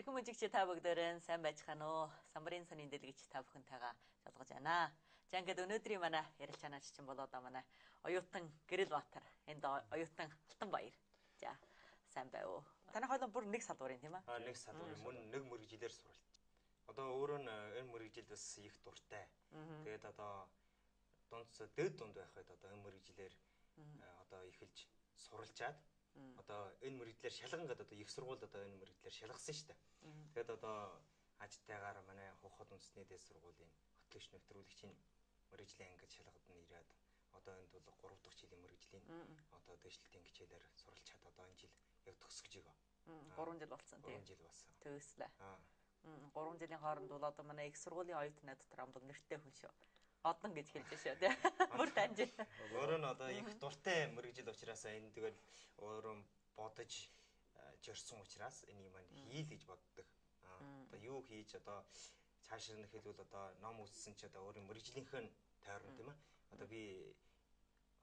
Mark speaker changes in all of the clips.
Speaker 1: Эрхэм хүнжигч та бүгдээрэн сайн байцгаана уу? Самбарын санийн дэлгэж та бүхэнтэйгээ залгаж байна. За ингээд өнөөдрийн манай ярилцаанаач чинь бол одоо манай оюутан Гэрэлбаатар. Энд оюутан Алтанбаяр. За сайн байв уу? Танай хойлон бүр нэг салбарын тийм ээ?
Speaker 2: Аа нэг салбарын мөн нэг мэргэжилээр суралц. Одоо өөрөө нь энэ мэргэжилд бас их дуртай. Тэгээд одоо дунд дээд дунд байх үед одоо энэ мэргэжилээр одоо эхэлж суралцаад одоо энэ мэргэжлээр шалган гэдэг одоо их сургуульд одоо энэ мэргэжлээр шалгасан шүү дээ. Тэгээд одоо ажтайгаар манай Хохот үндэсний дээд сургуулийн хөтлөгч нэвтрүүлэгчийн мэргэжлийн ангид шалгад нь ирээд одоо энд бол 3 дахь жилийн мэргэжлийн одоо дэвшлэлтийн хичээлээр суралцаад одоо энэ жил яг төгсөж байгаа.
Speaker 1: 3 жил болсон тийм.
Speaker 2: 3 жил болсон.
Speaker 1: Төгслөө. 3 жилийн хооронд бол одоо манай их сургуулийн оюутнууд дотор амбал нэртэй хүн шүү. Одон гэж хэлж шүү тий. Бүр таньж.
Speaker 2: Өөрөө нь одоо их дуртай мэргэжил учраас энэ тэгэл өөрөө бодож жорсон учраас энэ юм хийл гэж боддог. Одоо юу хийж одоо цаашаа нь хэлбэл одоо ном үзсэн чи одоо өөрийн мэргэжлийнхээ тойрон тийм ээ. Одоо би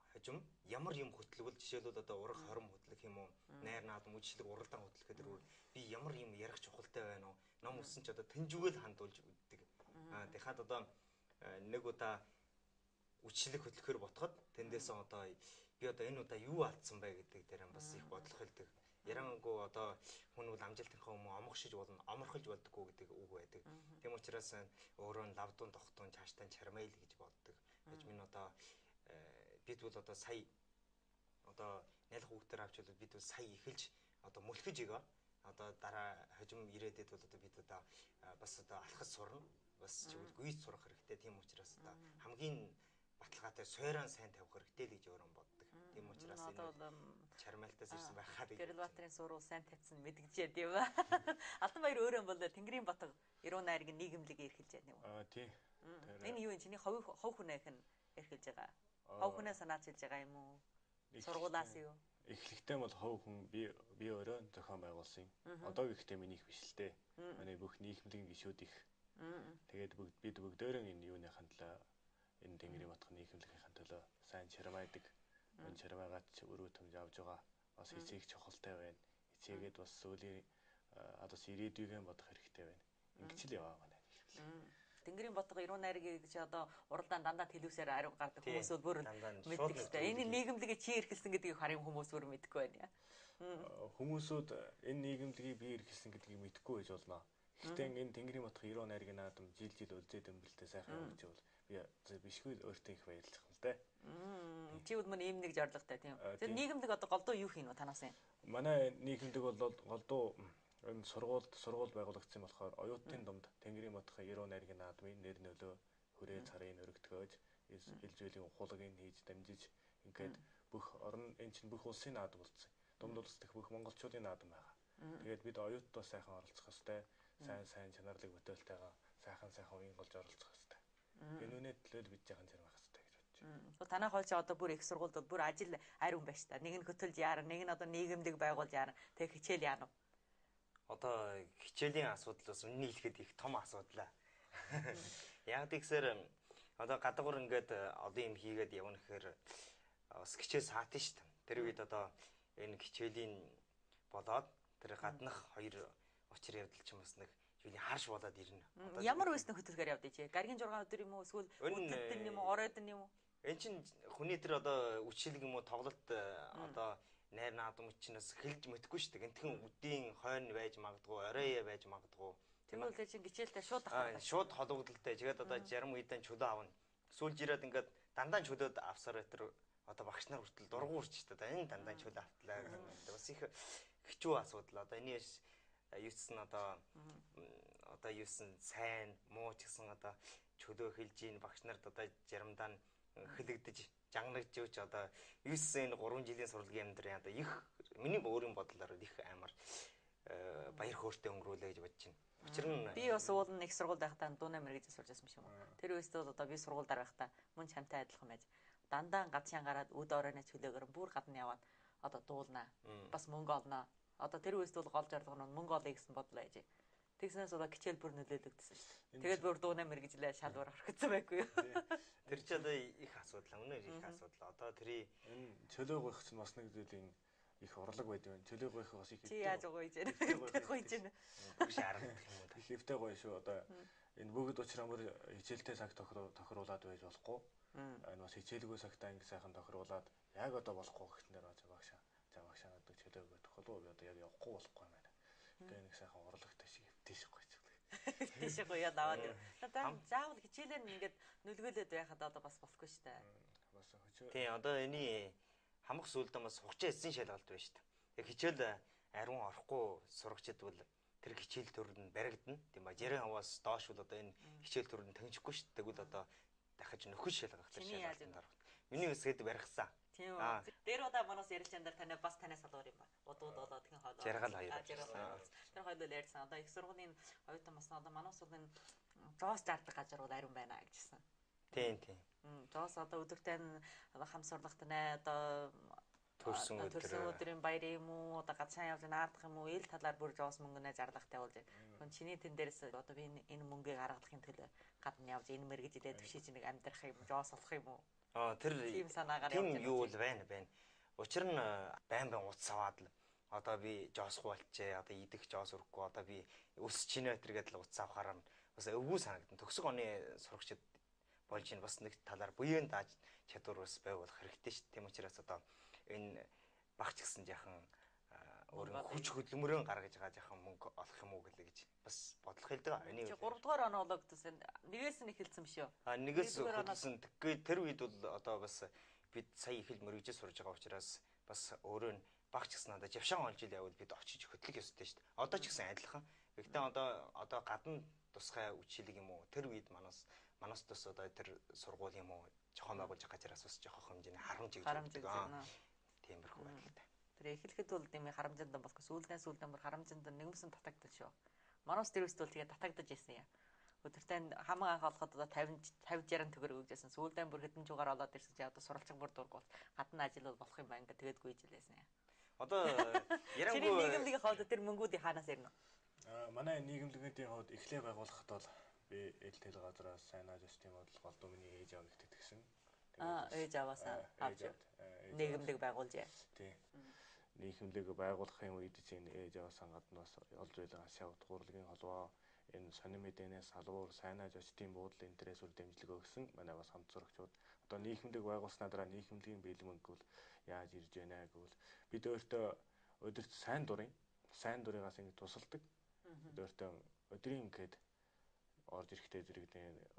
Speaker 2: хожим ямар юм хөтлөвөл жишээлбэл одоо ураг хором хөтлөх юм уу, найр наадам үжишлэг уралдаан хөтлөх гэдэг би ямар юм ярих чухалтай байна уу? Ном үзсэн чи одоо тэнжүгэл хандуулж үздэг. Тэгэхад одоо нэг удаа үчлэг хөтлөхөр ботход тэндээсээ одоо би одоо энэ удаа юу алдсан бэ гэдэг дээр бас их бодлох хэлдэг. Ярангу одоо хүн бол амжилтынхаа өмнө омгшиж болно, оморхолж болдгоо гэдэг үг байдаг. Тийм учраас өөрөө нь лавдун тогтун цаашдаа чармайл гэж боддог. Гэж минь одоо бид бол одоо сая одоо нялх хүүхдээр авч бол бид бол сая эхэлж одоо мөлхөж игээ. Одоо дараа хожим ирээдүйд бол одоо бид одоо бас одоо алхаж сурна. Бас чигвэл гүйц сурах хэрэгтэй. Тийм учраас одоо хамгийн баталгаатай сойрон сайн тавих хэрэгтэй л гэж өөрөө боддог. Тийм учраас энэ чармайлтаас ирсэн байхаа гэж.
Speaker 1: Гэрэлбаатарын сурвал сайн тавьсан мэдгэжээ тийм ээ. Алтанбаяр өөрөө бол Тэнгэрийн батга Эрүү найргийн нийгэмлэг эрхэлж байна юм уу?
Speaker 3: Аа тийм.
Speaker 1: Энэ юу юм чиний хов хүнээх нь эрхэлж байгаа. Хов хүнээ санаачилж байгаа юм уу? Сургуулаас юу?
Speaker 3: Эхлэхдээ бол хов хүн би өөрөө зохион байгуулсан. Одоо гэхдээ миний их биш л дээ. Манай бүх нийгэмлэгийн гишүүд их. Тэгээд бид бүгдээрэн энэ юуныхын төлөө энэ Тэнгэрийн батганы нийгэмлэгийн төлөө сайн чармайдаг. Энэ чармайгаад өрөө төмж авж байгаа. Бас эцэг чухалтай байна. Эцээгээд бас сүүлийн одоо ирээдүйгэн бодох хэрэгтэй байна. Ингэж л яваа манай нийгэмлэг.
Speaker 1: Тэнгэрийн батга Эрүү найргийг чи одоо уралдаан дандаа телевизээр ариу гардаг хүмүүс бүр мэддэг шүү дээ. Энэ нийгэмлэгийг чи эрхэлсэн гэдгийг харин хүмүүс бүр мэдэхгүй байна.
Speaker 3: Хүмүүсүүд энэ нийгэмлэгийг би эрхэлсэн гэдгийг мэдэхгүй байж болно. Гэхдээ энэ Тэнгэрийн батга Эрүү найргийн наадам жил жил үлзээ дэмбэлтэй сайхан явж байвал би бишгүй өөртөө их баярлах юм л дээ.
Speaker 1: Чи бол мөн ийм нэг зорилготой тийм. Тэр нийгэмлэг одоо голдуу юу хийнэ вэ танаас юм?
Speaker 3: Манай нийгэмлэг бол голдуу энэ сургууль байгуулагдсан болохоор оюутны дунд Тэнгэрийн батга Эрүү найргийн наадмын нэр нөлөө хүрээ царын өргөтгөөж ил зүйлийн ухуулгыг хийж дамжиж ингээд бүх орон энэ чинь бүх улсын наадам болсон. Дунд улс дэх бүх монголчуудын наадам байгаа. Тэгээд бид оюутдаа сайхан оролцох ёстой. Сайн чанарлаг бүтээлтэйгээ сайхан уян болж оролцох ёстой. Энэ үнэ төлөө бид жаахан чармах ёстой гэж бодож байна.
Speaker 1: Танай хоол чи одоо бүр их сургуульд бол бүр ажил ариун байна шүү дээ. Нэг нь хөтөлж яарна, нэг нь одоо нийгэмлэг байгуулж яарна. Тэг хичээл яана уу?
Speaker 2: Одоо хичээлийн асуудал бас үнэнийг хэлэхэд их том асуудал. Яг тэгсээр одоо гадуур ингээд олон юм хийгээд явна гэхээр бас хичээл саатна шүү дээ. Тэр үед одоо энэ хичээлийн болоод тэр гаднах хоёр учир явдал ч юм бас нэг зүйлийн харш болоод ирнэ.
Speaker 1: Ямар үснэ хөтөлгөөр явдыг чи? Гаргийн 6 өдөр юм уу? Эсвэл өдөр юм уу? Оройд юм уу?
Speaker 2: Эн чин хүний тэр одоо үчлэг юм уу тоглолт одоо найр наадам чинь бас хэлж мэдэхгүй шүү дээ. Гэнтхэн үдийн хойно байж магадгүй, орой байж магадгүй.
Speaker 1: Тэгвэл чинь хичээлдээ шууд авах.
Speaker 2: Шууд холбогдолтой. Тэгээд одоо 60 үедэн чөлөө авна. Сүүлж ирээд ингээд дандаа чөлөөд авсаар тэр одоо багш нар хүртэл дургу үрч шүү дээ. Энэ дандаа чөлөө автлаа гэсэн. Бас их хичүү асуудал. Одоо энэ юусэн одоо юусэн сайн муу ч гэсэн одоо чөлөө хэлж ийн багш нарт одоо жарамдаа нь хэлэгдэж жангнагч юуч одоо юусэн энэ 3 жилийн сурлагын амьдрын одоо их миний өөрийн бодлоор их амар баяр хөөртэй өнгөрүүлээ гэж бодож байна. Учир нь
Speaker 1: би бас уул нь их сургуульд байхдаа дуунаа мэрэгжил сурч байсан юм шиг. Тэр үеэс бол одоо би сургуульдаар байхдаа мөн чамтай адилхан байж дандаа гадшаан гараад үд оройно чөлөөгөр бүр гадна яваад одоо дуулнаа. Бас мөнгө олноо. Одоо тэр үеэс бол гол зорилго нь мөнгө олъё гэсэн бодлоо яж. Тэгснээс одоо хичээл бүр нөлөөлөгдсөн шүү дээ. Тэгээд бүр дуунаа мэрэгжлээ шалвар орхицсан байхгүй юу?
Speaker 2: Тэр чи одоо их асуудал, үнээр их асуудал. Одоо тэрий
Speaker 3: энэ чөлөө гоох чинь бас нэг зүйлийн их урлаг байд юм. Чөлөө гоёх бас их
Speaker 1: Чи яаж гоё хийж байна? Гоё хийж байна.
Speaker 2: Биш аргадах юм уу?
Speaker 3: Их эвтэй гоё шүү. Одоо энэ бүгд учраа мөр хичээлтэй цаг тохируулаад байж болохгүй. Энэ бас хичээлгүй цагтаа ингэ сайхан тохируулаад яг одоо болохгүй гэхтнээр багшаа. За багшаа надад чөлөөгөө тохиолоо би одоо яг явахгүй болохгүй юм байна. Тэгээ нэг сайхан урлагтай шиг эвтэй шиг гоё зүйл.
Speaker 1: Эвтэй шиг гоё аваад. Заавал хичээлээ нь ингээд нүлгөөлөд байхад одоо бас болохгүй шүү дээ.
Speaker 3: Бас хичээл.
Speaker 2: Тийм одоо энэ хамаг сүлдээ бас хугацаа эзэн шалгалт байна шүү дээ. Яг хичээл ариун орохгүй сурагчид бол тэр хичээл төр нь баригдана. Тийм ба 60%-аас доош бол одоо энэ хичээл төр нь тэнцэхгүй шүү дээ. Тэгвэл одоо дахиж нөхөж шалгах тэр шалгалтанд орох. Миний өсгöd баригдсан.
Speaker 1: Тийм үү. Дээр удаа манаас ярьж яндар танай бас танаас алуур юм ба. Удууд болоо тэгэн хойлоо.
Speaker 2: 62.
Speaker 1: Тэр хойлоо ярьсан. Одоо их сургуулийн оюутан бас одоо манаас бол энэ зоос зардаг газар бол ариун байна гэжсэн.
Speaker 2: Тийм тийм.
Speaker 1: Зоос одоо өдөртэй хам сурлагт нэ одоо
Speaker 2: төрсөн
Speaker 1: өдрийн баяр юм уу одоо газар явж наадах юм уу ил талаар бүр зоос мөнгөнөө зарлахтай болж байна. Хүн чиний тэн дээрээс одоо би энэ мөнгийг аргалахын төлөө гадна явж энэ мэргэжилээ түшиж нэг амьдрах юм зоос олох юм уу?
Speaker 2: Аа тэр
Speaker 1: тийм санаагаар явж
Speaker 2: байна. Юу л байна байна. Учир нь байн байн утас аваад л одоо би жоосгүй болчихээ одоо идэх жоос өрөхгүй одоо би өсөж чинь өтер гэдэл утас авахаар нь бас өвгүү санагдан. Төгсөг оны сурагчид болж ин бас нэг талаар буян дааж чадвар бас байгуулах хэрэгтэй шүү дээ. Тийм учраас одоо энэ багч гэсэн жаахан өөр хүч хөдөлмөрөөн гаргаж байгаа жаахан мөнгө олох юм уу гэлээ гэж бас бодлох хэлдэг.
Speaker 1: Эний 3 дугаар онологдсон. Нэгээс нь эхэлсэн биш үү?
Speaker 2: А нэгээс эхэлсэн. Тэгэхгүй тэр үед бол одоо бас бид сая их л мөрөгжил сурж байгаа учраас бас өөрөө нь багч гэсэн надад жавшаан олж ил явбал бид очиж хөтлөх ёстой шүү дээ. Одоо ч гэсэн адилхан. Гэхдээ одоо гадна тусгай үчилэг юм уу? Тэр үед манаас тус одоо тэр сургууль юм уу? Жохон байгуулж байгаа газараас бас жохон хэмжээний харамж гэж өгдөг. Тиймэрхүү байдалтай.
Speaker 1: Тэр эхлэхэд бол тийм харамжинд болохгүй сүүлдээ бүр харамжинд нэгмсэн татагдаж шүү. Манаас тэр үст бол тэгээ татагдаж исэн юм. Өдөртөө хамаг анх олоход одоо 50 60 төгрөг өгжсэн. Сүүлдээ бүр хэдэн жугаар олоод ирсэн чи одоо суралцах бүр дург бол гадна ажил бол болох юм байна гэ тэгээд гүйжилээсэн юм.
Speaker 2: Одоо ярангуй
Speaker 1: чиний нийгэмлэгийн хувьд тэр мөнгүүдийн хаанаас ирнэ?
Speaker 3: Манай нийгэмлэгийн хувьд эхлээ байгуулахад бол би эл тэл газраас сайн ажил бодол голдуу миний ээж аав ихтэй тэгсэн.
Speaker 1: Ээж ааваасаа авч нийгэмлэг байгуулжээ.
Speaker 3: Тийм. Нийгэмлэг байгуулахын үед чинь ээж аваасаа гадна бас олж байлаа ашаа утгуурлын холбоо энэ сонин мэдээнээс салбуур сайн ажлын буудлын интересээр дэмжлэг өгсөн. Манай бас хамт сурагчид одоо нийгэмлэг байгуулснаа дараа нийгэмлэгийн бэлэн мөнгө бол яаж ирж байна гэвэл бид өөртөө өдөрт сайн дурыгаас ингэ тусалдаг. Бид өөртөө өдрийн ингээд орж ирэхтэй зэрэг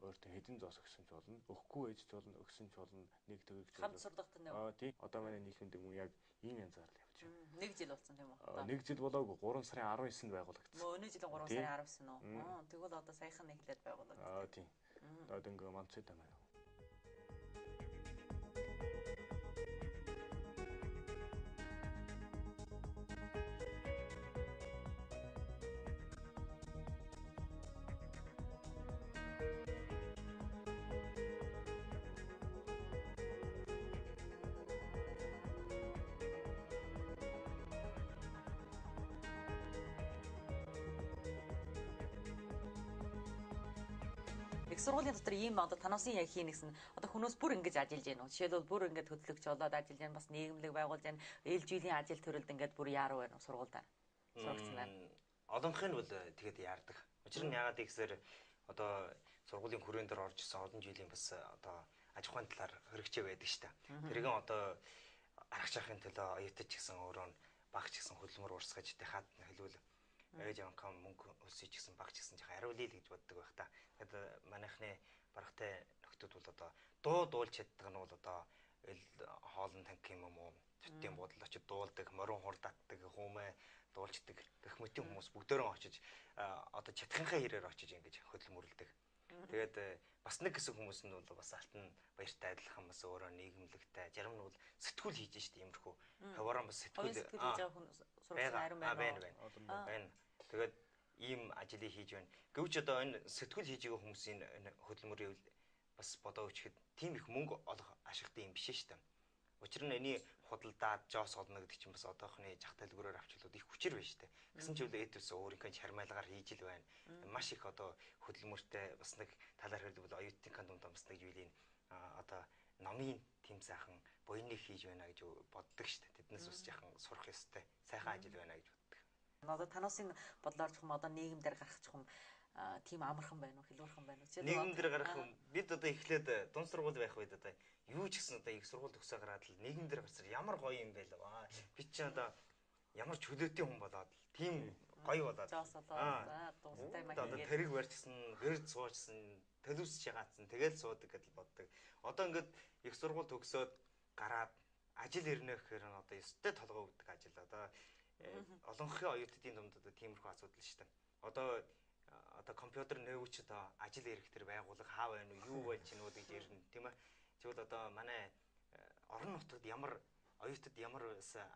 Speaker 3: өөртөө хэдэн зоос өгсөн ч болно, өгөхгүй ээж ч болно, өгсөн ч болно, нэг төгрөг ч болно.
Speaker 1: Хамт сурлагт нэ.
Speaker 3: Тийм. Одоо манай нийгэмд мөн яг ийм янзаар л явж байна.
Speaker 1: Нэг жил болсон тийм үү?
Speaker 3: Нэг жил болоогүй 3 сарын 19-нд байгуулагдсан.
Speaker 1: Өнөө жилийн 3 сарын 19 үү? Тэгвэл одоо саяхан эхлээд байгуулагдсан.
Speaker 3: Тийм. Одоо дөнгө манцтай байна.
Speaker 1: Их сургуулийн дотор ийм одоо тануусын яг хийн гэсэн одоо хүмүүс бүр ингэж ажиллаж байна уу? Жишээлбэл бүр ингэж хөтлөгч болоод ажиллаж байна, бас нийгэмлэг байгуулж байна, ээлжүүлийн ажил төрөлд ингэж бүр яаруу байна уу сургуульдаа? Сурагч нар.
Speaker 2: Олонх нь бол тэгэд яардаг. Учир нь яагаад гэхээр одоо сургуулийн хүрээнд дээр орж исэн олон жилийн бас одоо аж ахуйн талаар хэрэгчээ байдаг шүү дээ. Тэрийг одоо арга чахын төлөө оюутан ч гэсэн өөрөө нь багч гэсэн хөдөлмөр урсгаж дахиад хэлвэл ээж аваа мөнгө өлсөж гэсэн багч гэсэн жаахан хариулъя л гэж боддог байх та. Тэгэхээр манайхны баргатай нөхдүүд бол одоо дуу дуулж чаддаг нь бол одоо ил хоолн танк юм уу төтийн буудлал очиж дуулдаг, морин хур татдаг, хүмүүмээ дуулждаг гэх мэтийн хүмүүс бүгдээрээ очиж одоо чадхынхаа хэрээр очиж ингэж хөдөлмөрлөдөг. Тэгээд бас нэг хэсэг хүмүүс нь бол бас алтан баяртай адилхан бас өөрөө нийгэмлэгтэй, зарим нь бол сэтгүүл хийж штэ иймэрхүү. Ховорон бас сэтгүүл
Speaker 1: хийж байгаа хүн сурагч ариун байна.
Speaker 2: Байна. Тэгээд ийм ажлыг хийж байна. Гэвч одоо энэ сэтгүүл хийж байгаа хүмүүсийн хөдөлмөрийг бас бодоо өчгөд тийм их мөнгө олох ашигтай юм биш штэ. Учир нь эний худалдаад жоос олно гэдэг чинь бас одоохны жах дэлгүүрээр авчлууд их хүчээр байна шүү дээ. Гэсэн ч үл эдвэс өөрийнхөө чармайлгаар хийж л байна. Маш их одоо хөдөлмөртэй бас нэг талаар хэлбэл оюутны дундаа бас нэг зүйлийн одоо номын тийм сайхан буйныг хийж байна гэж боддог шүү дээ. Тэднээс бас яхан сурах ёстой. Сайхан ажил байна гэж боддог.
Speaker 1: Одоо таносын бодлоор чухам одоо нийгэм дээр гарах чухам тийм амархан байна уу, хэлвэрхэн байна уу?
Speaker 2: Нийгэм дээр гарах бид одоо эхлээд дунд сургууль байх үед одоо юу ч гэсэн одоо их сургууль төгсөө гараад л нийгэм дээр гарсаар ямар гоё юм бэ л аа. Би чи одоо ямар чөлөөтэй хүн болоод л тийм гоё болоод.
Speaker 1: За дуустай маяг.
Speaker 2: Одоо тэрэг барьчихсан, гэрд суучсан, төлөвсөж ягаацсан, тэгэл суудаг гэдэл боддог. Одоо ингээд их сургууль төгсөөд гараад ажил ирнэ гэхээр нь одоо ёстой толгой өгдөг ажил. Одоо олонхын оюутдын дунд одоо тиймэрхүү асуудал шүү дээ. Одоо компьютер нөөвч одоо ажил ирэх тэр байгууллага хаа байна уу, юу болж гинүү гэж ирнэ, тийм ээ. Тэгвэл одоо манай орон нутагт ямар оюутад ямар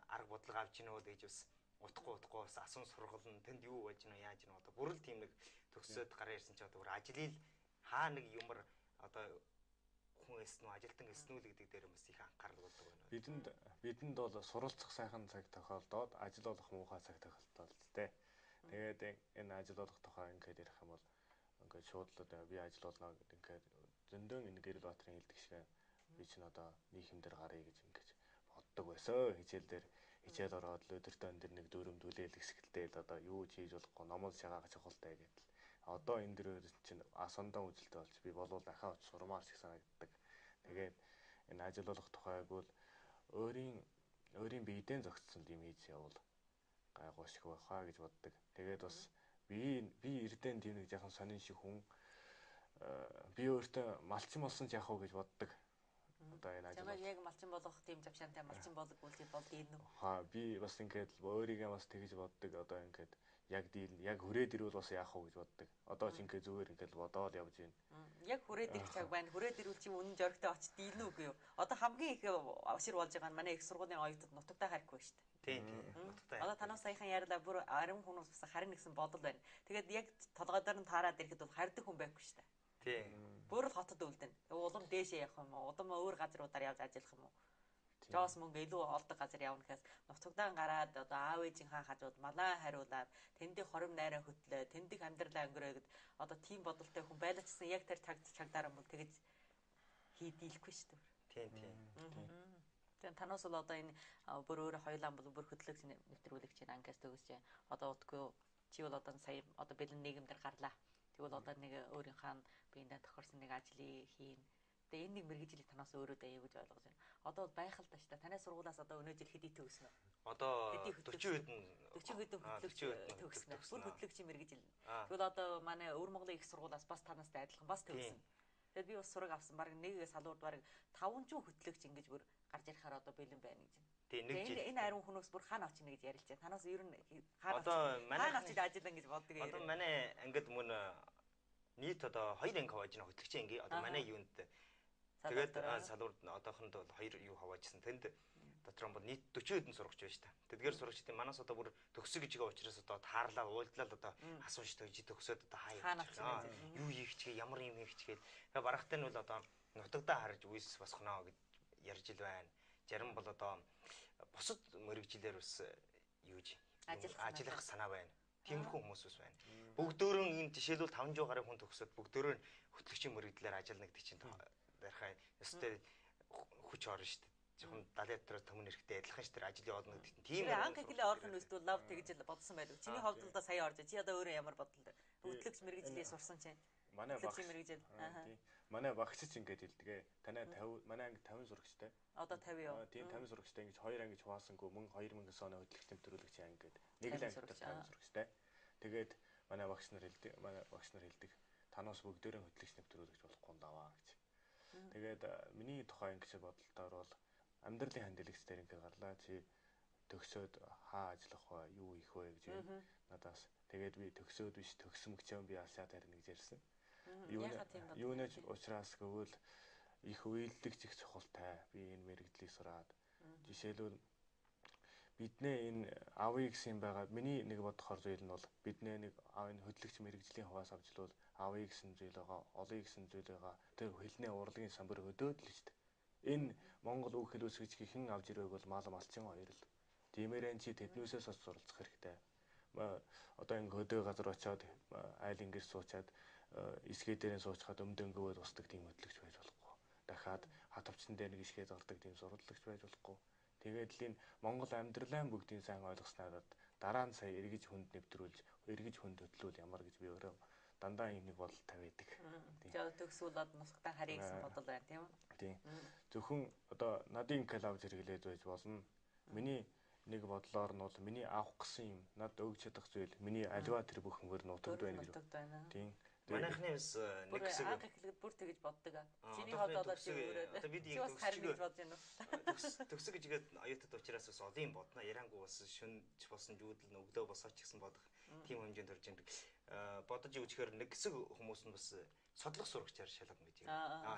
Speaker 2: арга бодлого авч гинүү гэж бас утахгүй бас асуун сургална, тэнд юу болж гинүү, яаж гинүү одоо бүр л тийм нэг төгсөөд гараа ирсэн чи одоо бүр ажлыг хаа нэг юмар одоо хүн эснүү, ажилтан эснүү л гэдэг дээр бас их анхаарал болдог байна.
Speaker 3: Бидэнд бол суралцах сайхан цаг тохиолдоод ажил олох муухай цаг тохиолдол тээ. Тэгээд энэ ажил олох тухай ингээд ярих юм бол ингээд шууд л одоо би ажил олно гэдэг ингээд зөндөн энэ Гэрэл Баатрын хэлдэг шиг би чинь одоо нийгэмдэр гарыг гэж ингээд боддог байсан. Хичээл дээр хичээл ороод л өдөртөө энэ дэр нэг дөрөм түлээл хэсгэлтэй л одоо юу ч хийж болохгүй номол шагаах чухалтай гэдэл. Одоо энэ дэр чинь асандаа үзэлтэй болж би болвол дахиад сурмаар шиг санагддаг. Тэгээд энэ ажил олох тухайг бол өөрийн биедээ зохицсон юм хийж явуул гайгүй шиг байхаа гэж боддог. Тэгээд бас би эрдэн тийм нэг жаахан сонин шиг хүн би өөртөө малчин болсон ч яах вэ гэж боддог. Одоо энэ ажил
Speaker 1: чамайг яг малчин болгох тийм завшаантай малчин болог үлдээ болд ийм үү?
Speaker 3: Хаа би бас ингээд өөрийгөө бас тэгж боддог. Одоо ингээд яг дийл яг хүрээд ирвэл бас яах вэ гэж боддог. Одоо ч ингээд зүгээр ингээд бодоол явж байна.
Speaker 1: Яг хүрээд ирэх цаг байна. Хүрээд ирвэл чи үнэн жоригтой очиж дийлнэ үгүй юу? Одоо хамгийн их ашир болж байгаа нь манай их сургуулийн оюутад нутагтаа харахгүй шүү дээ.
Speaker 2: Тийм нутагтаа.
Speaker 1: Одоо танаас саяхан ярьлаа бүр арим хүмүүс бас харин гэсэн бодол байна. Тэгээд яг толгой дээр нь таарад ирэхэд бол хардаг хүн байхгүй шүү дээ.
Speaker 2: Тийм.
Speaker 1: Бүр л хотод үлдэнэ. Улам дээшээ явах юм уу? Улам өөр газруудаар явж ажиллах юм уу? Жоос мөнгө илүү олдог газар явна гэхээс нутагдаан гараад одоо аав ээжийнхаа хажууд малаа хариулаад тэндийг хором найраа хөтлөө, тэндийг амьдралаа өнгөрөөд одоо тийм бодолтой хүн байлаачсан яг тэр цаг чагдаараа бол тэгэж хийдийлэхгүй шүү дээ.
Speaker 2: Тийм.
Speaker 1: Тэгээ танаас бол одоо энэ бүр өөрөө хоёулаа бол бүр хөтлөгч нэвтрүүлэгч ангиас төгсөж одоо удахгүй чи бол одоо сая одоо бэлэн нийгэмдэр гарлаа. Тэгвэл одоо нэг өөрийнхөө биендээ тохирсон нэг ажлыг хийн. Тэгээ энэ нэг мэргэжлийг танаас өөрөө даяа гэж ойлгож байна. Одоо бол байх л да шүү дээ. Танай сургуулиас одоо өнөө жил хэдий төгснө?
Speaker 2: Одоо 40 хэдэн
Speaker 1: 40 хэдэн хөтлөгч төгснө. Бүр хөтлөгчийн мэргэжил. Тэгвэл одоо манай Өвөр Монголын их сургуулиас бас танаастай адилхан бас төгснө. Тэгээд би бас сураг авсан. Бараг нэг салуурд бараг 500 хөтлөгч ингэж бүр гарч ирэхээр одоо бэлэн байна гэж.
Speaker 2: Тийм нэг жил.
Speaker 1: Энэ ариун хүмүүс бүр хаана очино гэж ярилж байна. Танаас ер нь хаана очиж ажиллана гэж боддог юм.
Speaker 2: Одоо манай ангид мөн нийт одоо 2 анги хавааж байна хөтлөгчийн анги. Одоо манай юунд тэгээд салуурд одоохонд бол 2 юу хаваажсан. Тэнд дотор нь бол нийт 40 хэдэн сурагч байна шүү дээ. Тэдгээр сурагчдын манаас одоо бүр төгсөг гэж байгаа учраас одоо таарлаа, уулзлал одоо асууж шүү дээ. Чи төгсөөд одоо хаа явчих вэ? Юу хийх чигээ, ямар юм хийх чигээ. Тэгээ барахтай нь бол одоо нутагдаа харж үйлс босгоно гэж ярьж ил байна. Зарим бол одоо бусад мэрэгжилээр бас юуж ажиллах санаа байна. Тиймэрхүү хүмүүс бас байна. Бүгдөөрөн энэ жишээлбэл 500 гаруй хүн төгсөөд бүгдөөрөө хөтлөгчийн мэрэгдлээр ажиллана гэдэг чинь дархаа ёстой хүч орно шүү дээ. Жохон 70 дотроо төмөн эрэхтэй адилхан шүү дээ ажлын олно гэдэг чинь тийм
Speaker 1: анх эхлээ орох нь өстөө лав тэгж л бодсон байдаг. Чиний хувьд л да сая орж. Чи одоо өөрөө ямар бодлоо? Хөтлөгч мэрэгжлээ сурсан чинь.
Speaker 3: Манай багш мэрэгжил. Манай багш ч ингэж хэлдэг. Танай 50 манай анги 50 сурагчтай.
Speaker 1: Одоо 50 юу?
Speaker 3: Тийм 50 сурагчтай ингэж хоёр ангиж хуваасангүй мөн 2009 оны хөтлөгч нэвтрүүлэгчийн анги гэдэг. Нэг л анги 50 сурагчтай. Тэгээд манай багш нар хэлдэг, манай багш нар хэлдэг. Танаас бүгдээрээ хөтлөгч нэвтрүүлэгч болохгүй даваа гэж. Тэгээд миний тухай ингэж бодолтоор бол амьдралын хань дэлгэц дээр ингэ гарлаа. Чи төгсөөд хаа ажиллах вэ? Юу хийх вэ гэж надаас. Тэгээд би төгсөөд биш төгсмөгчөө би алшаа тарина гэж ярьсан. Юунэж учраас гэвэл их уйлдэгч их чухалтай. Би энэ мэрэгдлийг сураад жишээлбэл биднээ энэ авъя гэсэн байгаа. Миний нэг бодохоор зүйл нь бол биднээ нэг энэ хөдлөгч мэрэгжлийн хуваас авчлуул авъя гэсэн зүйл байгаа, олъё гэсэн зүйл байгаа. Тэр хэлний урлагийн самбар хөдөөд л шүү дээ. Энэ Монгол үг хэл үсгэж хэн авч ирвэг бол мал малчин хоёр л. Тиймээрэн чи тэднүүсээс бас суралцах хэрэгтэй. Одоо ингэ хөдөө газар очиод айл ингэр суучаад эсгээ дээрээ суучхад өмдөнгөвөө тусдаг тийм хөдлөгч байж болохгүй. Дахиад хатвчсан дээр нэг ишгээ зардаг тийм сурлагч байж болохгүй. Тэгээд л энэ Монгол амьдралын бүгдийн сайн ойлгосноор дараа нь сая эргэж хүнд нэвтрүүлж, эргэж хүнд хөтлүүл ямар гэж би өөрөө дандаа ийм нэг бодол тавиадаг.
Speaker 1: Тийм. Төгсүүлээд нутагтаа харъя гэсэн бодол байна, тийм үү?
Speaker 3: Тийм. Зөвхөн одоо надын инкал авч хэрэглээд байж болно. Миний нэг бодлоор нь бол миний авах гэсэн юм, над өгч чадах зүйл, миний альва тэр бүх мөр нутагт байна гэж. Тийм.
Speaker 2: Манайхны бас нэг хэсэг
Speaker 1: анх эхлэхэд бүр тэгэж боддог. Чиний хувьд болоод чи өөрөө.
Speaker 2: Одоо бид
Speaker 1: яг төгсөж бодож байна
Speaker 2: уу? Төгсөг гэж игээд оюутад учраас бас олон юм бодно. Ярангу бас шүнж болсон жүүдэл өглөө босооч гэсэн бодох тийм хэмжээнд орж ирдэг. Бодож үзэхээр нэг хэсэг хүмүүс нь бас судлах сурагчаар шалгана гэж.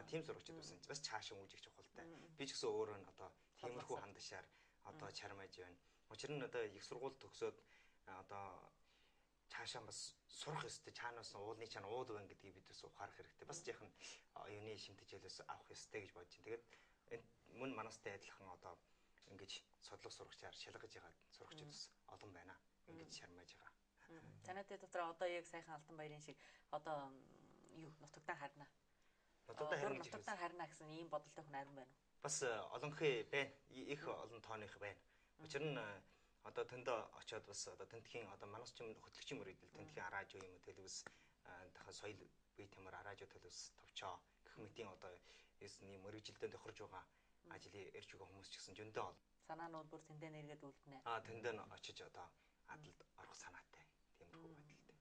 Speaker 2: Тийм сурагчид бас бас чаашаа үүжих чухалтай. Би ч гэсэн өөрөө нь одоо тиймэрхүү хандашаар одоо чармайж байна. Учир нь одоо их сургууль төгсөөд одоо цаашаа бас сурах ёстой. Чаанаас нь уулны чаана уул байна гэдгийг бид бас ухаарах хэрэгтэй. Бас жаахан оюуны шимтгэлээс авах ёстой гэж бодож байна. Тэгээд мөн манастай адилхан одоо ингэж судлах сурагчаар шалгаж байгаа сурагчид бас олон байна. Ингэж шармааж байгаа.
Speaker 1: Танайтай дотор одоо яг сайхан Алтан баярын шиг одоо юу нутагтаа харна.
Speaker 2: Нутагтаа харна гэж
Speaker 1: нутагтаа харна гэсэн ийм бодолтой хүн арин байна уу?
Speaker 2: Бас олонхын байна. Их олон тооных байна. Учир нь одоо тэндээ очиод бас одоо тентхийн одоо манас ч юм хөтлөгчийн мөрөдөл тентхийн араажуу юм уу төлөвс дахин соёл бие тамар араажуу төлөвс товчоо гэх мэтийн одоо эсний мөрөгжилдөнд тохирж байгаа ажлыг ирж байгаа хүмүүс ч гэсэн зөндөө ол.
Speaker 1: Санаа нь бүр тэндээ нэргээд үлднэ.
Speaker 2: Тэндээ нь очиж одоо адалд орох санаатай. Тиймэрхүү байдалтай.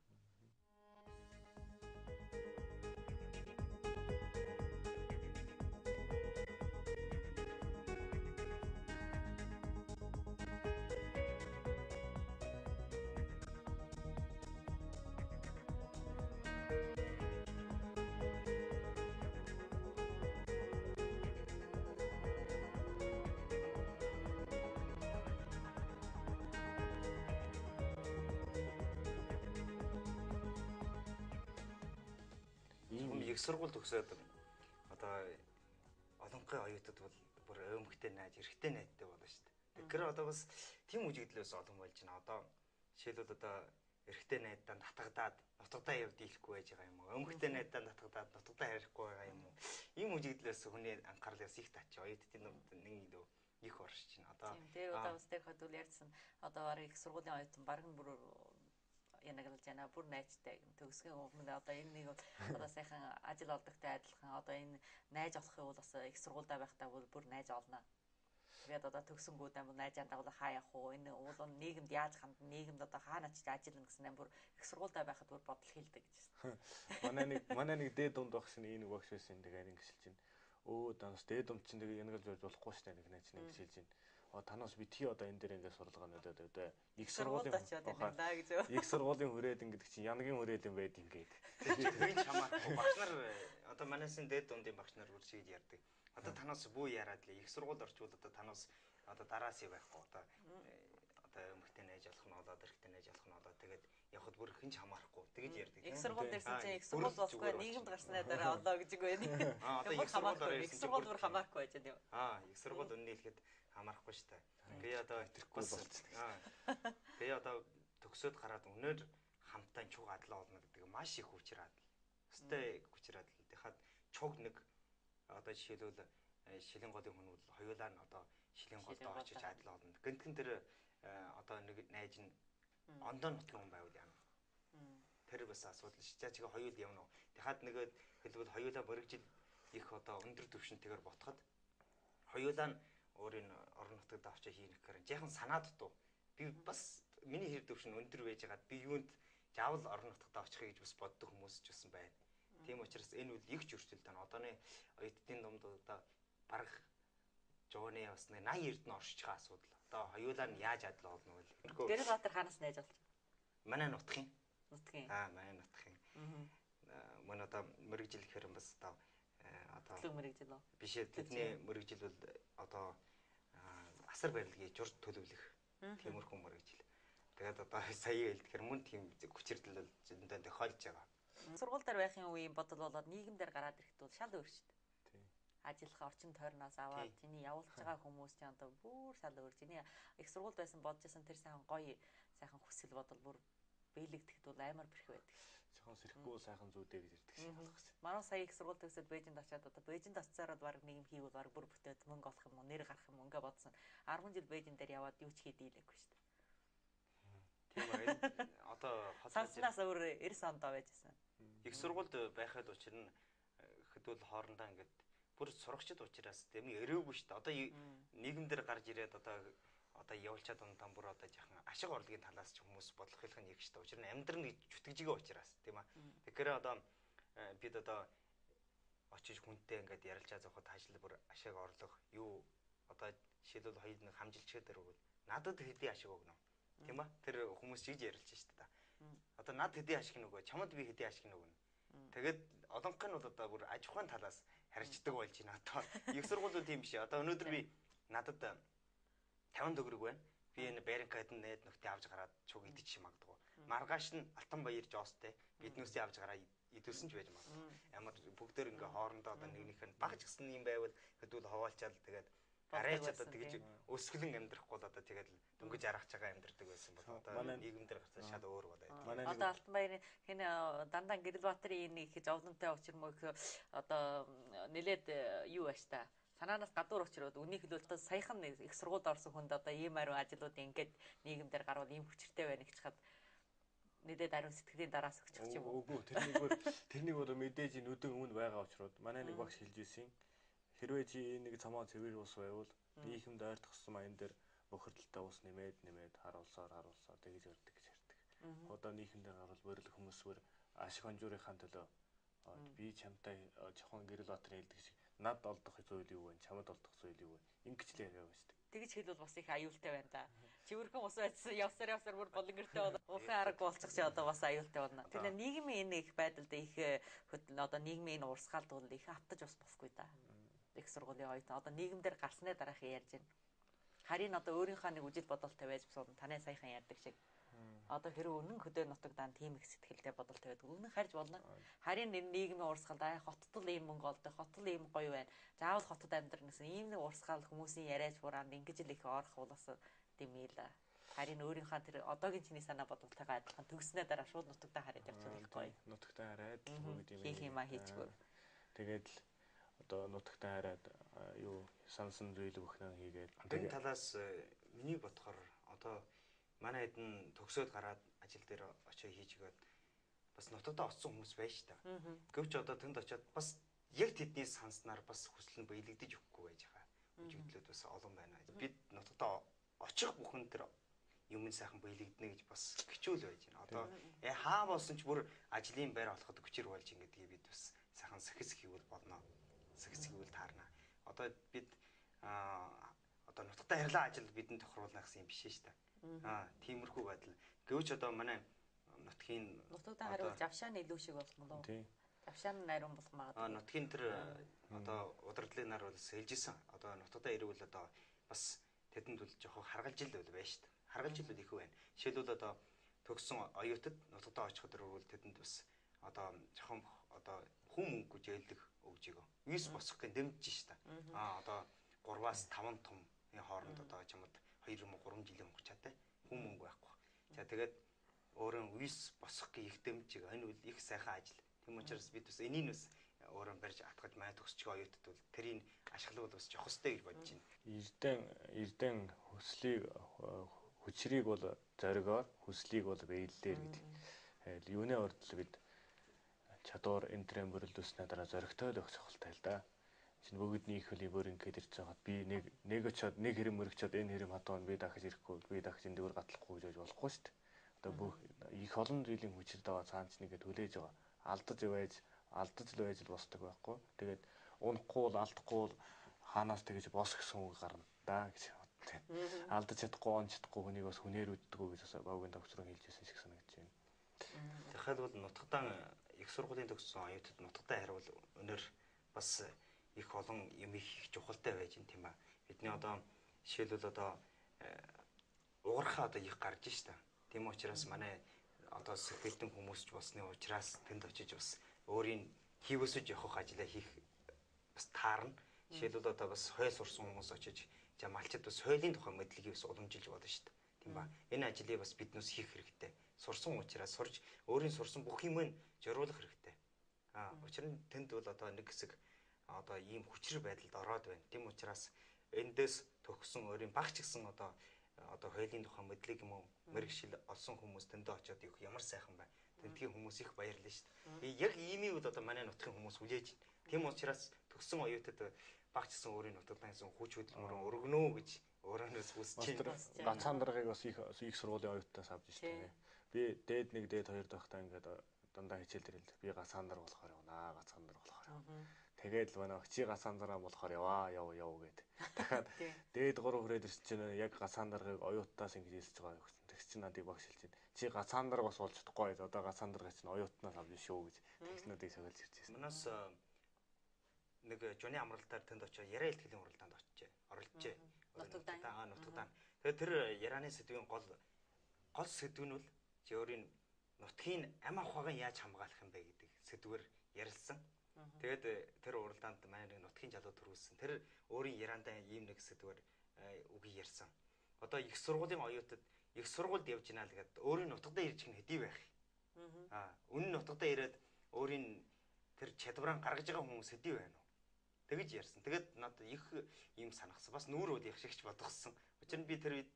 Speaker 2: Их сургууль төгсөөд одоо олонхын оюутад бол бүр өмхтэй найз, эрэгтэй найдтай болно шүү дээ. Тэгэхээр одоо бас тийм үжигдэл бас олон болж байна. Одоо жишээлбэл одоо эрэгтэй найдаа татагдаад нутгадаа явд дийлэхгүй байж байгаа юм уу? Өмхтэй найдаа татагдаад нутгадаа харихгүй байгаа юм уу? Ийм үжигдэл бас хүний анхаарлыг бас их татчих. Оюутдын дунд нэг илүү их оршиж байна. Одоо
Speaker 1: тийм дээр удаа бас тэр хөдөл ярьсан. Одоо бараг их сургуулийн оюутан бараг нь бүр янаглаж байна. Бүр найзтай төгсгөн өмнө одоо энэ нэг одоо сайхан ажил олдогтой адилхан одоо энэ найз олохын бол бас их сургуультай байхдаа бүр найз олно. Тэгээд одоо төгсөнгүүдээ бүр найзаа дагуулаа хаа явах уу? Энэ уул нь нийгэмд яаж хандна? Нийгэмд одоо хаана очиж ажиллана гэсэн бүр их сургуультай байхад бүр бодол хэлдэг гэж
Speaker 3: байна. Манай нэг дээд дунд багш нь энэ багш байсан. Тэгээд ингэж хэлж байна. Өө данс дээд дунд чинь тэгээд янаглаж байж болохгүй шүү дээ. Нэг найз нэг хэлж байна. Танаас битгий одоо энэ дээр ингээд сурлагаа нөлөөд өгдөө. Их сургуулийн их сургуулийн хүрээлэн гэдэг чинь янагийн хүрээлэн байд ингээд.
Speaker 2: Тэр чинь хамаарахгүй. Багш нар одоо манайсын дээд дундын багш нар бүр шийд ярьдаг. Одоо танаас бүү яриад лээ. Их сургуульд орчвол одоо танаас одоо дараас юм байхгүй. Одоо өмхтэй найж алах нь болоод эрэгтэй найж алах нь болоод тэгээд явхад бүр хинч хамаарахгүй тэгэж ярьдаг.
Speaker 1: Их сургууль дээрсэн чинь их сургууль болохгүй нийгэмд гарснаа дараа олоо гэж үгүй ээ.
Speaker 2: Одоо их сургууль орсон
Speaker 1: их сургууль бүр хамаарахгүй байж байна юм.
Speaker 2: Их сургууль үнэ хэлэхэд хамаарахгүй шүү дээ. Би одоо
Speaker 3: итгэхгүй болчихсон.
Speaker 2: Би одоо төгсөөд гараад өнөр хамтаа чуг адлаа олно гэдэг маш их хүчээр адал. Өстэй хүчээр адал. Тэгэхад чуг нэг одоо жишээлбэл шилэн голын хүн бол хоёулаа нь одоо шилэн голд очиж адлаа олно. Гэнтгэн тэр одоо нэг найз нь ондоо нутгийн хүн байвал яана. Тэр бас асуудал ш. За чигээ хоёул явна уу? Тэгэхад нөгөө хэлбэл хоёулаа мөрөгжил их одоо өндөр түвшинтэйгээр ботход хоёулаа нь өөрийн орон нутагт авчаа хийнэх гэхээр жаахан санаа дутуу. Би бас миний хэр төвшин өндөр байжгаад би юунд жавл орон нутагт авчихъя гэж бас боддог хүмүүс ч гэсэн байна. Тийм учраас энэ үл их ч өрсөлдөөн тань. Одооны оюутдын дунд одоо бараг жууны бас 80 90 нь оршиж байгаа асуудал. Одоо хоёулаа нь яаж адил олно вэ?
Speaker 1: Гэрэл Баатар хаанаас найж олж?
Speaker 2: Манай нутгийн.
Speaker 1: Нутгийн.
Speaker 2: Манай нутгийн. Мөн одоо мөрөгжил гэхээр бас одоо
Speaker 1: төлөв мөрөгжил үү?
Speaker 2: Биш ээ, тэдний мөрөгжил бол одоо асар барилгын жур төлөвлөх тиймэрхүү мөрөгжил. Тэгээд одоо сая хэлдэхээр мөн тийм хүчирдэл бол зөндөө тохиолж байгаа.
Speaker 1: Сургууль дээр байхын үеийн бодол болоод нийгэм дээр гараад ирэхэд бол шал өөр шүү дээ.
Speaker 3: Тийм.
Speaker 1: Ажиллах орчин тойрноос аваад чиний явуулж байгаа хүмүүс чинь одоо бүр шал өөр. Чиний их сургуульд байсан бодож байсан тэр сайхан гоё сайхан хүсэл бодол бүр бэлэгдэхэд бол амар бэрх байдаг шүү.
Speaker 3: Жохон сэрэхгүй сайхан зүүдээ гэж ярьдаг шиг болгосон.
Speaker 1: Манай сая их сургууль төгсөөд Бээжинд очиад одоо Бээжинд очсоор бол баг нэг юм хийвэл баг бүр бүтээд мөнгө олох юм уу, нэр гарах юм уу ингээ бодсон. 10 жил Бээжин дээр яваад юу ч хийдийлээгүй шүү дээ.
Speaker 2: Тийм ээ. Одоо
Speaker 1: санснаас өөр 90 онд байжсэн.
Speaker 2: Их сургуульд байхад учир нь хэдүүл хоорондоо ингээд бүр сурагчд учраас тийм өрөөгүй шүү дээ. Одоо нийгэмдэр гарч ирээд одоо явуулчаад унтан бүр одоо жахан ашиг орлогын талаас ч хүмүүс бодлох нь их шүү дээ. Учир нь амьдрал нэг зүтгэжигээ учраас тийм ээ. Тэгэхээр одоо бид одоо очиж хүнтэй ингээд ярилцаа зовход ажил бүр ашиг орлого юу одоо жишээлбэл хоёр нэг хамжилчгээд өргөл надад хэдий ашиг өгнө. Тийм ээ. Тэр хүмүүс чигж ярилж шүү дээ. Одоо над хэдий ашиг нөгөө, чамд би хэдий ашиг нөгнө. Тэгээд олонх нь бол одоо бүр аж ахуйн талаас харьцдаг болж байна. Одоо их сургуулиуд тийм биш. Одоо өнөөдөр би надад 50 төгрөг байна. Би энэ байринкад нээд нөхтөө авч гараад чуг идчих магадгүй. Маргааш нь Алтанбаяр жоостой биднээсээ авч гараа идүүлсэн ч байж магадгүй. Ямар бүгдээр ингээ хоорондоо одоо нэг нэгэн багч гэсэн юм байвал хэдүүл ховоолчаал тэгээд арайч одоо тэгж өсгөлэн амьдрахгүй л одоо тэгээд дөнгөж аргаж байгаа амьдрдаг байсан бол одоо нийгэмдэр гарсан шал өөр болоо.
Speaker 1: Одоо Алтанбаярын хэн дандаа Гэрэлбаатарын энэ их зовлонтой учир мөх одоо нэлээд юу баш та. Санаанаас гадуур учрууд үнийг хэлбэл одоо саяхан их сургуульд орсон хүнд одоо ийм ариун ажлууд ингээд нийгэмдэр гарвал ийм хүчтэй байна гэж хад нэлээд ариун сэтгэлийн дараас өгчих юм уу?
Speaker 3: Үгүй, тэрнийг бол мэдээж нүдэн өмнө байгаа учрууд манай нэг багш хэлж ирсэн. Хэрвээ чи нэг цомоо цэвэр ус байвал нийгэмд ойртохсон маян дээр бохирдолтой ус нэмээд харуулсаар тэгж өрдөг гэж ярьдаг. Одоо нийгэмдээ гарвал бүрэл хүмүүс бүр ашиг хонжуурынхаа төлөө би чамтай жохон Гэрэлбаатарын хэлдэг шиг над олдох зүйл юу вэ? Чамд олдох зүйл юу вэ? Ингэж л яриа байна шүү дээ.
Speaker 1: Тэгж хэлбэл бас их аюултай байна да. Чивэрхэн ус байсан явсаар бүр болонгортой бол уухын аргагүй болчих чи одоо бас аюултай болно. Тэгэхээр нийгмийн энэ их байдалд их одоо нийгмийн энэ урсгалд бол их автаж бас болохгүй да. Их сургуулийн оюутан одоо нийгэмдэр гарсны дараах ярьж байна. Харин одоо өөрийнхөө нэг үжил бодолтой байж босоо танай саяхан ярьдаг шиг. Одоо хэрэг үнэн хөдөө нутагдаан тийм их сэтгэлтэй бодолтой байдаг. Үнэн харж болно. Харин энэ нийгмийн урсгалд аа хотод л ийм мөнгө олдог, хотод л ийм гоё байна. Заавал хотод амьдрна гэсэн ийм нэг урсгал хүмүүсийн яриач хураанд ингэж л их орох бол бас дэмий л. Харин өөрийнхөө тэр одоогийн чиний санаа бодолтойгоо адилхан төгснөө дараа шууд нутагтаа хараад явчихвал их гоё.
Speaker 3: Нутагтаа хараад л гэдэг юм.
Speaker 1: Хийх юмаа хийчихгүй.
Speaker 3: Тэгээд л одоо нутагтаа хараад юу сансан зүйл бүхнээ хийгээд.
Speaker 2: Энэ талаас миний бодохоор одоо манай хэд нь төгсөөд гараад ажил дээр очиж хийж өгөөд бас нутагтаа очсон хүмүүс байж та. Гэвч одоо тэнд очиод бас яг тэдний санснаар бас хүсэл нь биелэгдэж өгөхгүй байж байгаа. Үжигдлүүд бас олон байна. Бид нутагтаа очих бүхэн тэр юм сайхан биелэгдэнэ гэж бас хичүүл байж байна. Одоо хаа болсон ч бүр ажлын байр олоход хүчээр болж ин гэдгийг бид бас сайхан сэхэс хийвэл болно. Сэхэс хийвэл таарна. Одоо бид одоо нутагтаа харьлаа ажил бидэнд тохируулна гэсэн юм биш шүү дээ. Тиймэрхүү байдал. Гэвч одоо манай нутгийн
Speaker 1: нутагтаа хариул завшааны илүү шиг болох юм уу? Завшаан нь ариун болох магадгүй.
Speaker 2: Нутгийн тэр одоо удирдлын нар бол сэлжсэн. Одоо нутагтаа ирвэл одоо бас тэдэнд бол жоохон харгалжил бол байна шүү дээ. Харгалжил бол их байна. Жишээлбэл одоо төгссөн оюутад нутагтаа очиход өрвөл тэдэнд бас одоо жоохон одоо хүн мөнгө жээлдэх өгж өгөө. Виз босох гэн дэмжиж шүү дээ. Одоо 3-аас 5 том хооронд одоо чамд 2 юм уу 3 жилийн хугацаатай хүн мөнгө байхгүй. За тэгээд өөрөө виз босох гэх их дэмжиж байгаа. Энэ бол их сайхан ажил. Тийм учраас бид бас энийг бас өөрөө барьж атгаж май төгсчих оюутад бол тэрийг ашиглавал бас жохостой гэж бодож байна.
Speaker 3: Эрдэн хүслийг хүчрийг бол зоригоор, хүслийг бол биелэлээр гэдэг. Юуны урдл бид чадвар энтрэн бүрэлдүүлснээр дараа зоригтой л байх чухалтай л да. Чинь бүгд нэг хөлийн бөрөнгөд ирж байгаад би нэг очоод нэг хэрэм мөрөгчөөд энэ хэрэм хадуу би дахиж ирэхгүй, би дахиж энэ дээгүүр гатлахгүй гэж болохгүй шүү дээ. Одоо бүх их олон зүйлийн хүчээр даваа цаана ч нэгэ түлээж байгаа. Алдаж л байж л босдог байхгүй. Тэгээд унахгүй бол алдахгүй бол хаанаас тэгэж бос гэсэн үг гарна да гэж бодсон. Алдаж чадахгүй, он чадахгүй хүнийг бас хүнээр үддэггүй гэж бас багийн төгсрөн хэлж байсан шиг санагдаж байна.
Speaker 2: Тэгэхээр бол нутагтаа их сургуулийн төгссөн оюутад нутагтаа хариул өнөр бас их олон юм их чухалтай байж юм тийм аа. Бидний одоо жишээлбэл одоо угархаа одоо их гарч штэ. Тийм учраас манай одоо сэхэлтэн хүмүүс ч болсны учраас тэнд очиж бас өөрийн хийвэсэж явах ажлаа хийх бас таарна. Жишээлбэл одоо бас хойл сурсан хүмүүс очиж за малчид бас хуулийн тухай мэдлэгийг бас уламжилж болно штэ. Тийм ба. Энэ ажлыг бас биднээс хийх хэрэгтэй. Сурсан учраас сурж өөрийн сурсан бүх юм нь зориулах хэрэгтэй. Учир нь тэнд бол одоо нэг хэсэг одоо ийм хүчрэг байдалд ороод байна. Тийм учраас эндээс төгссөн өөрийн баг ч гэсэн одоо хуулийн тухай мэдлэг юм уу мэрэгшил олсон хүмүүс тэндээ очиод их ямар сайхан байна. Тентгийн хүмүүс их баярлна шүү дээ. Яг иймийг бол одоо манай нутгийн хүмүүс хүлээж байна. Тийм учраас төгссөн оюутад баг ч гэсэн өөрийн нутагт гэсэн хүч хөдөлмөрөө өргөнөө гэж өөрөөрөөс хүсэж байна.
Speaker 3: Ганцхан даргаыг бас их сургуулийн оюутнаас авч штэ. Би дээд 1 дээд 2 байхдаа ингээд дандаа хичээл дээр л би ганцхан дарга болохоор явнаа, ганцхан дарга болохоор. Тэгээд л манай чи ганцхан дарга болохоор яваа, яв гэд. Дахиад дээд 3 хүрээд ирсэн чинь яг ганцхан даргаыг оюутнаас ингэж хэлж байгаа гэсэн. Тэгс чинь надыг багш хэлж байна. Чи ганцхан дарга бас болж чадахгүй. Одоо ганцхан дарга чинь оюутнаас авч шүү гэж тэгс надыг сохиолж ирж байсан.
Speaker 2: Манаас нэг жуны амралтаар тэнд очиж яриа илтгэлийн уралдаанд очижээ. Оролцжээ.
Speaker 1: Нутагдаан.
Speaker 2: Нутагдаан. Тэгээд тэр ярианы сэдвийн гол сэдв нь бол чи өөрийн нутгийн ам авхаагаа яаж хамгаалах юм бэ гэдэг сэдвээр ярилцсан. Тэгээд тэр уралдаанд манай нэг нутгийн залуу төрүүлсэн. Тэр өөрийн яриандаа ийм нэг сэдвээр үгийг ярьсан. Одоо их сургуулийн оюутад их сургуульд явж гинэ л гэдэг өөрийн нутгадаа ирж гин хэдий байх. Үнэн нутгадаа ирээд өөрийн тэр чадвараа гаргаж байгаа хүмүүс хэдий байна уу? Тэгэж ярьсан. Тэгээд надад их ийм санахсан. Бас нүүр үл их шигч бодгосон. Учир нь би тэр үед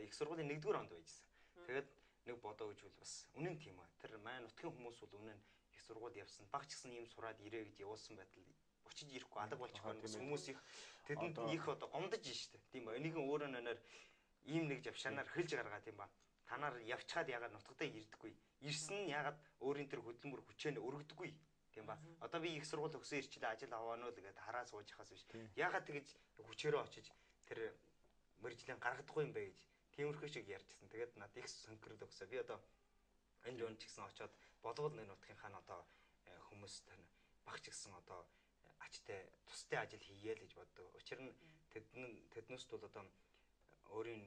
Speaker 2: их сургуулийн 1-р онд байжсэн. Тэгээд нэг бодоо гэж бол бас үнэн тийм аа. Тэр манай нутгийн хүмүүс бол үнэн их сургуульд явсан. Баг ч гэсэн ийм сураад ирээ гэж явуулсан байтал очиж ирэхгүй алга болчих байна. Хүмүүс их тэдэнд их одоо гомдож штэ. Тийм ба. Энийг өөрөө нээр ийм нэг завшаанаар хэлж гаргаа тийм ба. Та нар явчаад ягаад нутгадаа ирдэггүй. Ирсэн нь ягаад өөрийн тэр хөдөлмөр хүчээ нь өргөдөггүй. Тийм ба. Одоо би их сургууль төгсөө ирчлээ ажил аваано л гэдээ хараа сууж хаас биш. Ягаад тэгэж хүчээрээ очиж тэр мэржлийн гаргадаггүй юм бэ гэж тиймэрхүү шиг ярьжсэн. Тэгээд надад их сонирхол өгсөн. Би одоо энэ юунд ч гэсэн очиод болвол нэг нутгийнхаа нь одоо хүмүүс тань багч гэсэн одоо ачтай тустай ажил хийе л гэж боддог. Учир нь тэднээс бол одоо өөрийн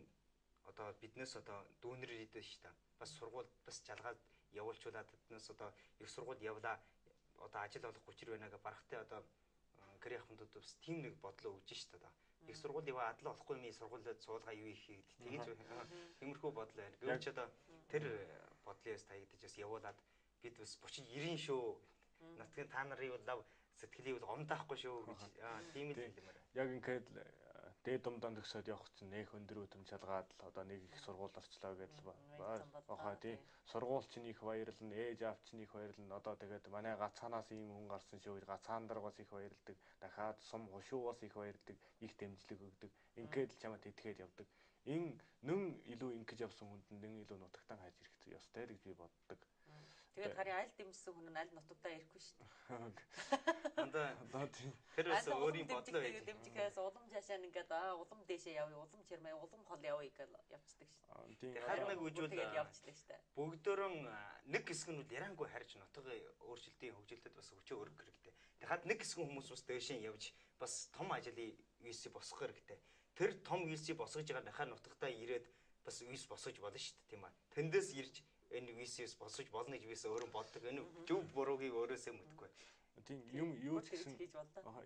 Speaker 2: одоо биднээс одоо дүүнер идэв шүү дээ. Бас сургууль бас жалгаад явуулчулаад тэднээс одоо их сургууль явлаа одоо ажил олох хүчээр байна гэ барахтай одоо гэр ахмадууд бас тийм нэг бодлоо өгж шүү дээ. Их сургууль яваа адал олохгүй юм сургуулиуд суулгаа юу их хийгээд тэгэж тиймэрхүү бодол байна. Гэвч одоо тэр бодлоос таягдаж бас явуулаад бид бас бочиж ирэн шүү. Нутгийн та нарын бол лав сэтгэлийг бол гомдаахгүй шүү гэж тийм л юм байна.
Speaker 3: Яг ингээд дээд думдаан төгсөөд явах чинь нэх өндөр өтөм чалгаад л одоо нэг их сургууль орчлоо гэдэл баха тий. Сургууль чинь их баярлна, ээж аав чинь их баярлна. Одоо тэгээд манай гацаанаас ийм хүн гарсан шүү гэж гацаан дараа бас их баярладаг. Дахиад сум хушуу бас их баярладаг, их дэмжлэг өгдөг. Ингээд л чамд итгээд явдаг. Энэ нэн илүү ингэж явсан хүнд нэн илүү нутагтан хайж ирэх ёстой л гэж би боддог.
Speaker 1: Тэгээд харин аль дэмжсэн хүн нь аль нутагтаа ирэхгүй шүү дээ.
Speaker 2: Одоо тэр бас өөрийн бодлоо байж.
Speaker 1: Дэмжихээс улам жашаа ингээд улам дээшээ явъя, улам чирмээ, улам хол явъя гэж явцдаг шүү
Speaker 2: дээ. Харин нэг үжүүл
Speaker 1: явцдаг шүү дээ.
Speaker 2: Бүгдөрөн нэг хэсэг нь бол ярангүй харж нутгийн өөрчлөлтийн хөгжилдөд бас хүчээ өргөх хэрэгтэй. Тэгэхад нэг хэсэг хүмүүс бас дээшээ явж бас том ажлыг VC босгох хэрэгтэй. Тэр том VC босгож байгаа нахаа нутагтаа ирээд бас VC босгож болно шүү дээ, тийм ээ. Тэндээс ирж энэ VC-с босгож болно гэж вис өөрөө боддог. Энэ зөв буруугийг өөрөөсөө мэдгүй.
Speaker 3: Тийм юм юу ч гэсэн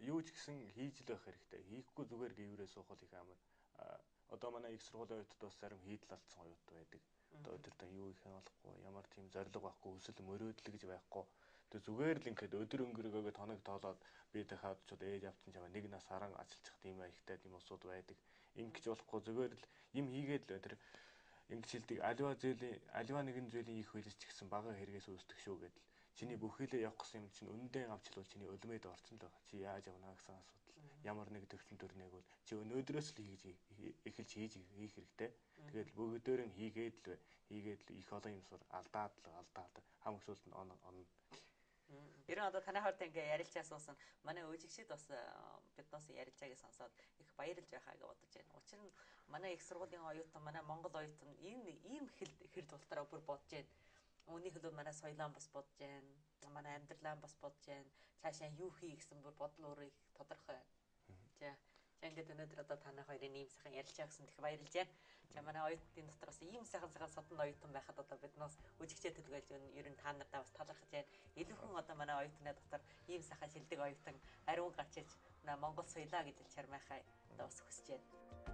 Speaker 3: юу ч гэсэн хийж л байх хэрэгтэй. Хийхгүй зүгээр гэврээ суух бол их амар. Одоо манай их сургуулийн оюутнууд бас зарим хийдэл алдсан оюутнууд байдаг. Одоо өдөртөө юу их олохгүй, ямар тийм зорилго байхгүй, хүсэл мөрөөдөл гэж байхгүй. Тэгээ зүгээр л ингээд өдөр өнгөрөөгөө тоног тоолоод би дахиад ч ээж авчин чамаа нэг нас харан ажиллах тийм аягтай тийм усуд байдаг. Ингэж болохгүй зүгээр л юм хийгээд л тэр ингэж хэлдэг аливаа зүйлийн аливаа нэгэн зүйлийн их хөлс ч гэсэн бага хэрэгээс үүсдэг шүү гэдэл. Чиний бүхэлээ явах гэсэн юм чинь өндөө авчлуул чиний өлмөд орсон л байгаа. Чи яаж явна гэсэн асуудал. Ямар нэг төвлөн төрнэг бол чи өнөөдрөөс л хийж эхэлж хийж хийх хэрэгтэй. Тэгээд бүгдээр нь хийгээд л хийгээд л их олон юм сур алдаад л алдаад хамаг сүлд нь он он.
Speaker 1: Ер нь одоо танай хорт ингээ ярилцаа суусан. Манай өөжигшид бас биднээс ярилцааг сонсоод их баярлж байхаа гэж бодож байна. Учир нь манай их сургуулийн оюутан, манай Монгол оюутан энэ ийм хэр тултараа бүр бодож байна. Үүний төлөө манай соёлоо бас бодож байна. Манай амьдралаа бас бодож байна. Цаашаа юу хий гэсэн бүр бодол өөрөө их тодорхой. За. За ингээд өнөөдөр одоо танай хоёрын ийм сайхан ярилцаа гэсэн их баярлж байна. За манай оюутны дотор бас ийм сайхан сайхан содон оюутан байхад одоо биднээс үжигчээ төлгөөлж ер нь та нартаа бас талархаж байна. Илүүхэн одоо манай оюутны дотор ийм сайхан шилдэг оюутан ариун гарч иж манай Монгол соёлоо гэж чармайхаа одоо бас хүсэж байна.